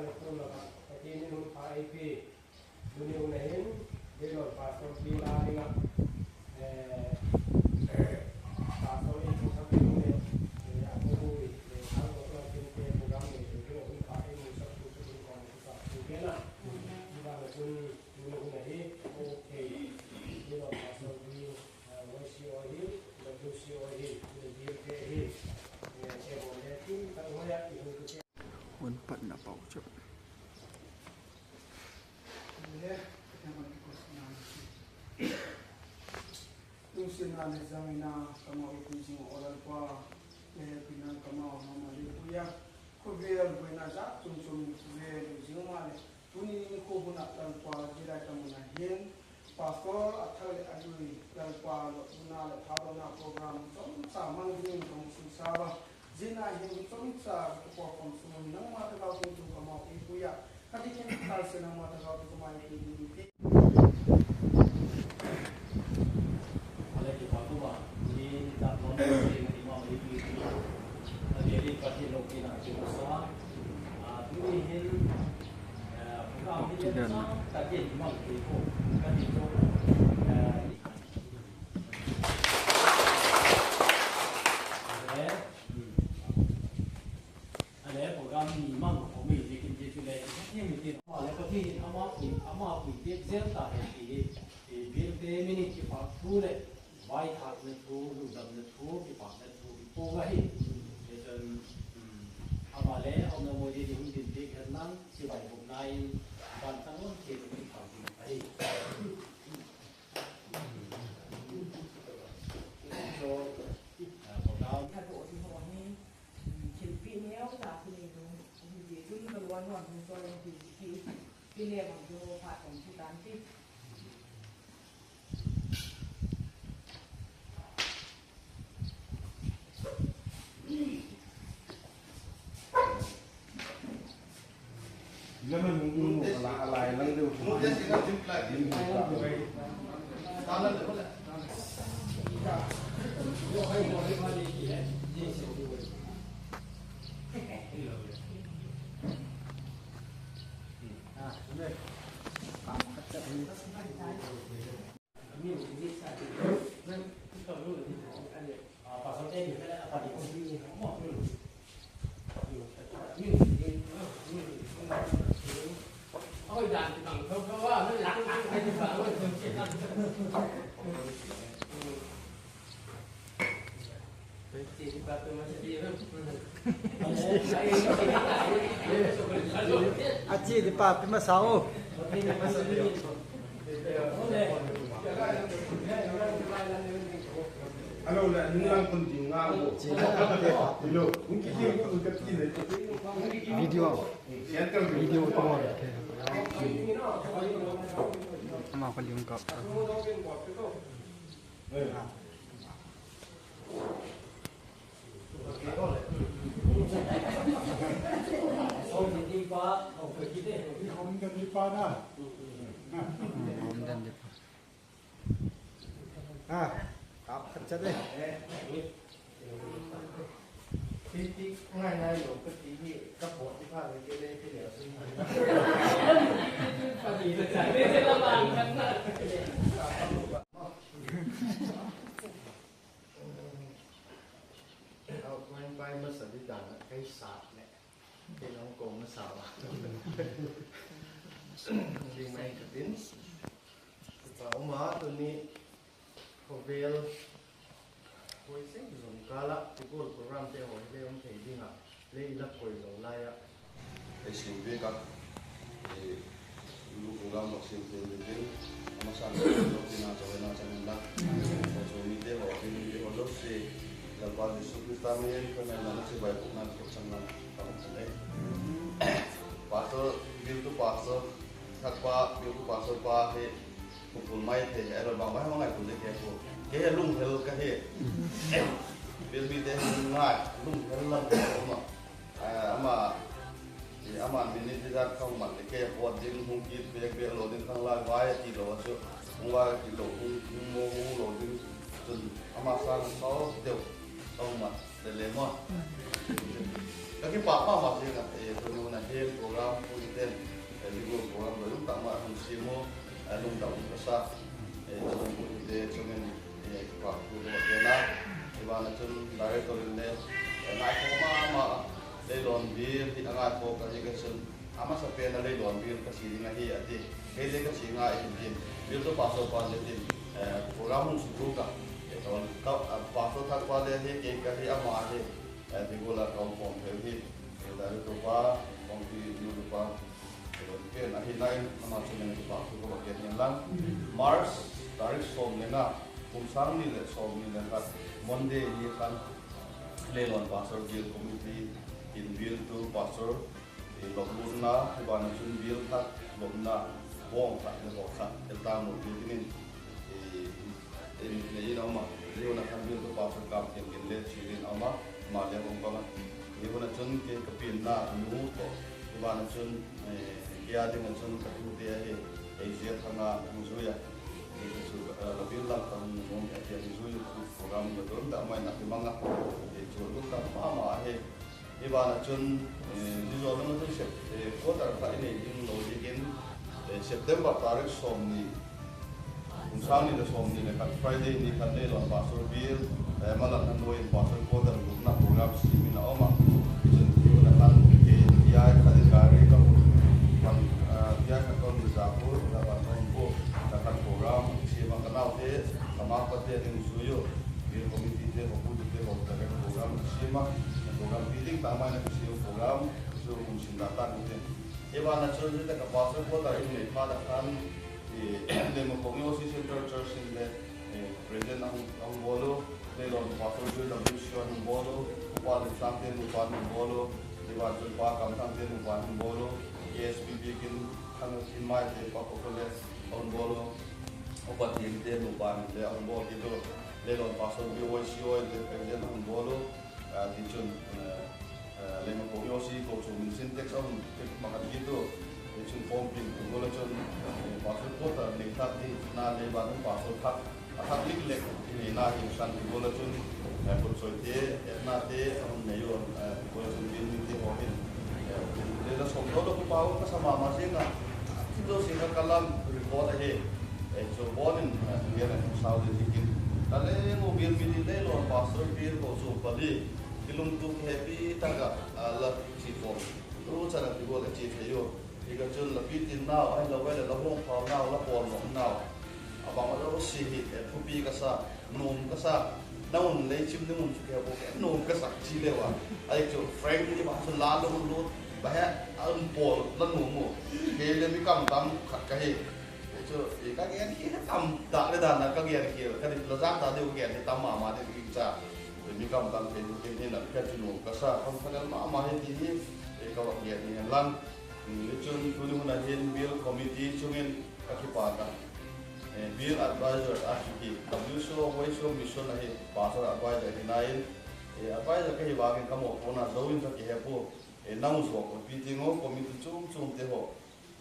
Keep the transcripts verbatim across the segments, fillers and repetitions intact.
Pathen in hun pha eipeh. Tuni hun ahin, Deilon Pastor Bill a dinga, eh, Pastor in thusei ding le, eh, a ko bu, eh, ang ko la tin te program le, eh, hun pha eimusah thu chu in ko mu sa thu ke na. Iba le chun, tuni hun ahi, okay. Deilon Pastor Bill, eh, Y C O ahi, W C O ahi, eh, Bill te ahi, eh, che ho le tin, tang ho ya, i hun tu che. Hun patna pau chu. Lungsetna le jangina kama upi jing o Lalpa, le pina kama o mama le puya. Khovel boina jat chom chom khovel jing ma le. Tuni nikho huna Lalpa jilai kamu na hin. Pastor athah le alui Lalpa lopna le thadohna program chomcha mang dingin kong sisa uva. Jina hin chomcha ka perform sung nangma thagau tun tu kama upi puya. Kati kin kal se nangma thagau tu kama upi puya. Ale kipa uva, ni ta non ni ma upi puya. Ale ri pa ti lo ki na ki sa. A, tu ni hin, eh, program ni sa, ta ki ma upi ko. Kati to, eh, Ale, program ni mang ko mi je kin je chu le, ni mi tin. Ale, Pathen in ama pui, ama pui te zel ta he ti hi, eh, Bill te minute kipa thu le, vaithakna thu, lungdamna thu, kipana thu, kipo ga hi. Eh, chun, um, ama le, ama mo je ni hun din te kan nang, si vai buk nai, ban tang on ke ni thau din ahi. Achi di pa pi ma sao. Hello, la, nung lang kun ding nga ko. Hello, nung kiti ko, nung kati na. Video. Video ko. Ama ko lim ko. Ah, kap khat chat e. Outline pai masa di dan a kai sat le. Kei nong ko masa a. Ding mai ka tin. Kipa um a tuni khovel. Koi seng jong kala, ti bol program te ho le um thei ding a. Le ila koi lo lai a. Ei sim ve ka. Eh, lu program lok sim ve ve. Ama san lo tina chaw na chan la. Ko so mi te ho, mi te ho lo se. Lalpa Jesu Krista min in ka na na se bai ko na ko chang na. Ka ko le. Pastor, Bill tu pastor. Thak pa, Bill tu pastor pa he. Pupul mai te, eh, lo bang mai ma ngai pul de ke ko. Ke he lunghel ka he. Bill mi te ngai, lunghel lang ko ma. Eh, ama, eh, ama minute ja khang man le ke pot ding hung kit bek bek lo ding khang lai vai ti lo chu. Hung vai ti lo, hung, hung mo hung lo ding. Chun ama sang so deu. Khang man le le ma. Kakipah mama jing a, eh, tuni hun a hin program pu hiten, eh, Bigo program loi um tah ma hung simu, eh, lungdam um kasa, eh, chun pu hite chungin, eh, kipah thu lo kena, ibana chun director in le, eh, ngaikho mama, leilon bil hi angaikho kahi kachun, amasapen a leilon bil kasi ding ahi ati, kei le kasi ngai ahi tin, bil to pastor pa le tin, eh, program hung sutu ka, eh, ka, ka, ah, pastor thak pa le hi kei kahi ama hi, eh, Bigo la ka um khom thei hi, eh, director pa, kong pi nu pa, eh, pen ahi nai, ama chun nang kipah thu kaba ken ngen lang. March, tarik som le nga, kum sang ni le som ni le khat, Monday ni khan, leilon pastor bil committee, in bil to pastor, eh, lop lutna, ibana chun bil khat lopna, bong khat le bong khat, el tang mo bil dingin, eh, in, in, in, in, ama, leilon a khan bil to pastor kam ken ken le, chilin ama, ma le bong bang a. Leilon a chun ke kapin na, nu to, ibana chun, eh, ke a ding a chun ka tu te ahi, eh, zia thanga, nu zuya. Ni chu, eh, la bil lang kan nom, eh, ke ni zuyu program ga don da mai na kimanga. Eh, chu lu ta mama ahi. Ibana chun, eh, ni zo na tu sep, eh, quarter khat inei ding lo dingin, eh, September tarik som ni, kum sang ni le som ni le khat Friday ni khan leilon pastor bil, eh, malam han loin pastor quarter lutna program simin a um a. Chun tuna khan, eh, T I khat in gari ka hung pan, ah, T I khat ka hung za ko, la pan ka hung ko, la khan program sima ka nau te, ka ma pa te ding zuyu. Bil committee te, ho pu te, ho ta program sima, program building ta mai na sima program, chu hung sin da ta ni te. Ibana chun, zita ka pastor quarter in nei pha da khan, eh, Leimakhong O C Central Church in le, eh, president ahung, ahung bol u, leilon pastor Joel W C ahung bol u, upa Limsang te nupa ahung bol u, ibana chun pa Kamthang te nupa ahung bol u, K S P B kin Thang Kin Mai te pa ko le ahung bol u, upa Thiam te nupa le ahung bol kit u, leilon pastor B Y C O le president ahung bol u, ah, ti chun, eh, Eh, Leimakhong O C ko chu min Sintex a hung, tek ma khat kit u. Ti chun form pin tu ko le chun, eh, pastor quarter nei thak ti na le ba nu pastor thak, a thak lik lek ti nei na hi san ti ko le chun, eh, ko choi te, eh, na te, a hung nei u, eh, ko le chun bin min ti ho hin. Eh, le la som lo lo ko pa u ka sa mama jing a. Ti lo si ka kalam report ahi. Eh, chu bon in, eh, tu ya na sao de ti kin. Ta le mo bil mi ti le lo pastor bil ko chu pali. Kilungtup hepi taka, ah, la chi form. Lu chana ti bol a chi thei u. Ti ka chun la pi tin nau, ai la wele la hung phau nau, la pol nom nau. Abang a lo si hi, eh, thupi ka sa, nom ka sa. Na un lei chim ni mun chu ke bo ke, nom ka sa chi le wa. Ai chu Frank ni ba chu la lo lu. Ba he, a un pol la nom mo. Ke le mi kam tam khat ka hi. Chu, i ka gen khel tam ta le dan na ka gen khel, ka di la jang ta di u gen tam mama di king cha. Mi kam tam te kin hin a ka chu nu ka sa, kam ka dal mama hi ti hi, e ka wa gen ni lang. Ni chun tuni hun a hin bil committee chungin ka kipah ta. E, bil advisor a ki ki, W C O, Y C O mission a hi, pastor advisor hi na in. E, advisor ka hi vangin ka mo pona zo in ka ki he pu. E, nang zo ko pi ti ngo committee chung chung te ho.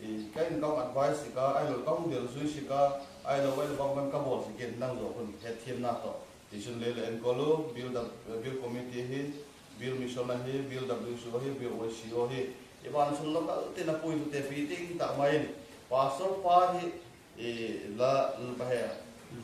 I, ka in ka hung advice si ka, ai lo ka hung del zui si ka, ai lo, ai lo bang bang ka bol si ken nang zo hun het thiam na to. Ti chun le le en ko lo, bil da, bil committee hi, bil mission a hi, bil W C O hi, bil Y C O hi. I ban sun lo ka te na pui tu te pi ting ta mai in. Pastor pa hi, i, la, la ba he,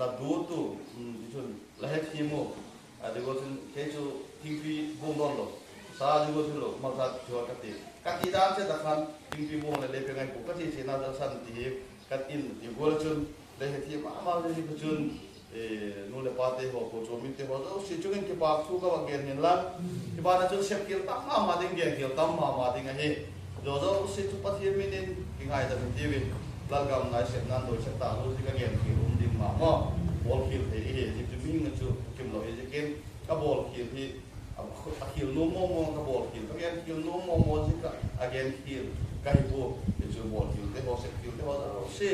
la du tu, mm, ti chun, la het thiam mo. A, di go chun, kei chu thingpi bung don lo. Sa di go chun lo, ma sa chu ka ti. Ka ti dan che ta khan, thingpi bung le le pe ngai pu. Ka ti che na da san ti hi, ka tin, di go chun, le he ti ma ma le ka chun, eh, nu le pa te ho, ko chu mi te ho, zo si chu ngen kipah thu ka va gen hin lang. Kipah na chun sep kil tam ma ma ding, gen kil tam ma ma ding ahi. Zo zo si chu Pathian min in, ki ngai da mi ti vin. Lalgam ngai sep nan doi sep ta lo si ka gen kil um ding ma ma. Bol kil thei hi, ji chu mi nga chu kim lo hi ji kin. Ka bol khel hi, a, a khel nom mong mong ka bol khel, ka gen khel nom mong mong jing ka, a gen khel, ka hi pu, ti chu bol khel te ho, sep khel te ho, se,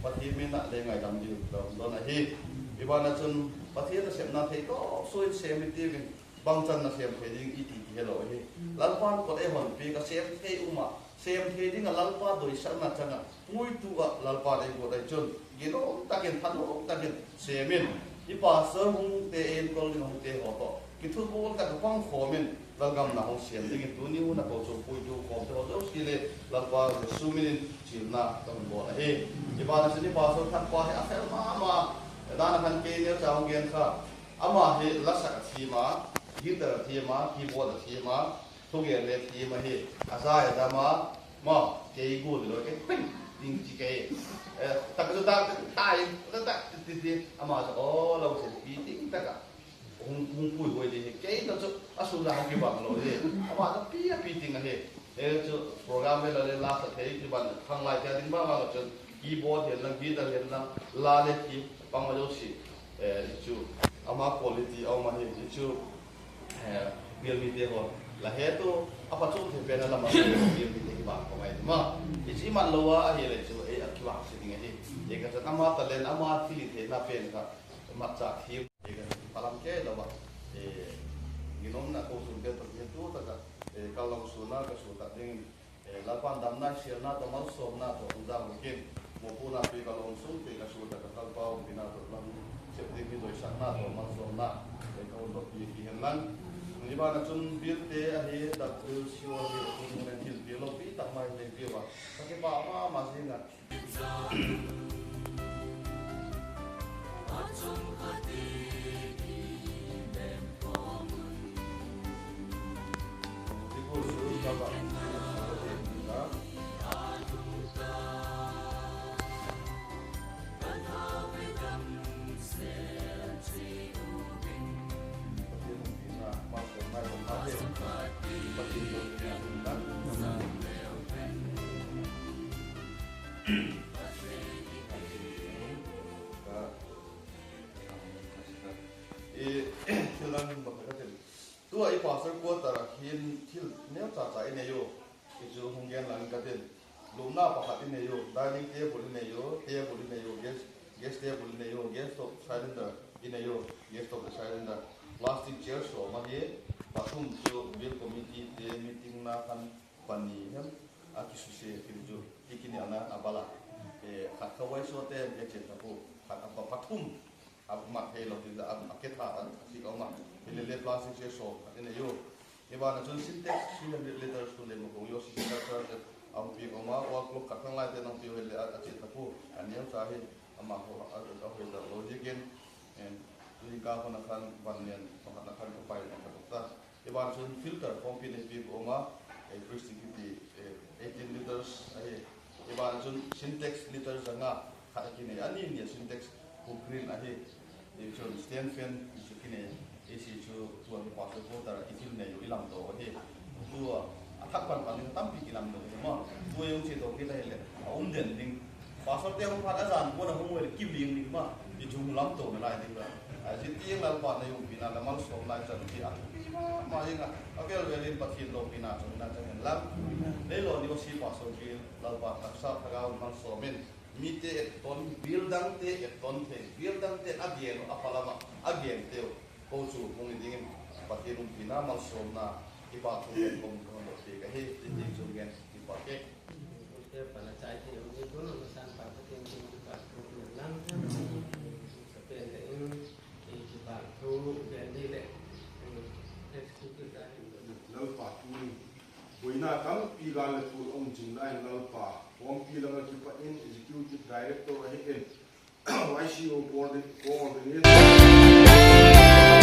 Pathian min a le ngaidam diu, dam don ahi. Ibana chun, Pathian nasepna thei toh, so in sem i ti vin, bang chan nasem thei ding i ti ti hello ahi. Lalpan kot eihon pi ka sem thei um a, sem thei ding a Lalpa doisakna chang a, puitu a Lalpan ei kot ai chun, ginom takin, thanom takin, semin. I pastor hung te, enkol ding hung te ho toh. Kithu bol tak pang khomin. Lalgam na hung siam dingin tuni hun a kochuam puitu khom te ho jouse le Lalpa Jesu min in chilna ka hung bol ahi. Ibana chun i pastor thak pa hi a fel mama. Dana khan kei neocha hung gen kha. Ama hi lasak a thim a, guitar a thim a, keyboard a thim a, thugel le thim a hi. A za a dam a, ma, kei gu lo kei ping ding chi kei. Eh, tak chu tak tai, tak tak ti ti ti. Ama chu o lo se pi ding tak a. Hung, hung puihuai ding hi. Kei toh chu a sun la hung kibang lo hi. Ama toh pi a pi ding ahi. Eh, chu program ve la le la sa thei kibang khang lai tia ding ba ma lo chun keyboard hihen lang, guitar hihen lang, la le ki pang ma jouse. Eh, chu ama quality a um ahi. Chu, eh, bial mite ho la he tu a pha chung thei pen a la ma bial mite kibang ko mai ma. Chu man lo a ahi le chu, eh, a kibang se ding ahi. Eh, ka chan ama talent, ama thil i theina pen kha. Matcha thim, eh, palam kei lou va. Eh, ginom na ko sun ke to ke tu ta ka, eh, ka long sun na ka sun ta ding, eh, Lalpan damna, sialna toh, malsomna toh, hung jang lo kin. Mopohna pi ka long sun ke ka sun ta ka Lalpa umpina toh, lam sep ding hi doisahna toh, malsomna, eh, ka hun doh pi kihen lang. Ibana chun bilte ahi, W C O ahi, kun mun thil pi lo pi tak mai le pi va. Ka kipah mama jing a. Eh, thil dang bang khat ka ti. Tua i pastor quarter a hin thil neocha cha i nei u. I chu hung gen lang ka tin. Lupna pakhat i nei u, dining table i nei u, table i nei u, gas, gas table i nei u, gas stove cylinder i nei u, gas stove le cylinder. Plastic chair som ahi, pathum chu bill committee te meeting na khan pani hem, a kisuse kit chu, ki kinelna a bal a. Eh, khat kha wai so te, ke chen ta pu, khat a pa pathum, a mat thei lou ti a, a ke tha a, a ti ko ma. Hi le le plastic chair som khat i nei u. Ibana chun Sintex three hundred liters tu le mo kong yo si ka cha te, a umpi ko ma, wall clock khat khang lai te nang pi u hi le a, a chen ta pu, a neocha hi, ama ho, a, a, a hoi ta lo ji ken, eh, tu hi ka ko na khan van lian, pakhat na khan ko pai na ka ta. Ibana chun filter khompi nei pi ko ma, eh, Christy kiti, eh, eighteen liters ahi. Ibana chun Sintex liter janga khat a kinei. Ani ni a Sintex hu green ahi. I chun stand fan i chu kinei. A C chu tuan pastor quarter a i thil nei u i lamto ahi. Tua a thak pan pan ding tampi kilamto ahi ma. Tua jong che to kit a hi le. A um den ding. Pastor te hung phat a jan ko na hung wel kim ding ding ma. I chu lamto na lai ding la. A ji ti Lalpa na umpina la malsomna i chan ti a. Pi ma ma jing a. A vel vel in Pathen loupina chang na chang hen lang. Nei lo ni o si pastor ki Lalpa taksa thagau malsom in. Mite etton, bial dang te etton thei, bial dang te a gen u, a pha lam a, a gen te u. Ko chu hung i ding in, Pathen umpina malsomna, kipa thu gen kom kom lo te ka hi, ti ti chu gen, kipa ke. Te pa na chai te u, ni ko na san pa Pathen kin kipa thu gen lang. Sa pen le in, kipa thu gen ni le. Next speaker ka hin. Lalpa thu ni. Boina tampi gal le thul um jing lai Lalpa. Khompi langa kipat in Executive Director ahi in Y C O coordi-, coordinator.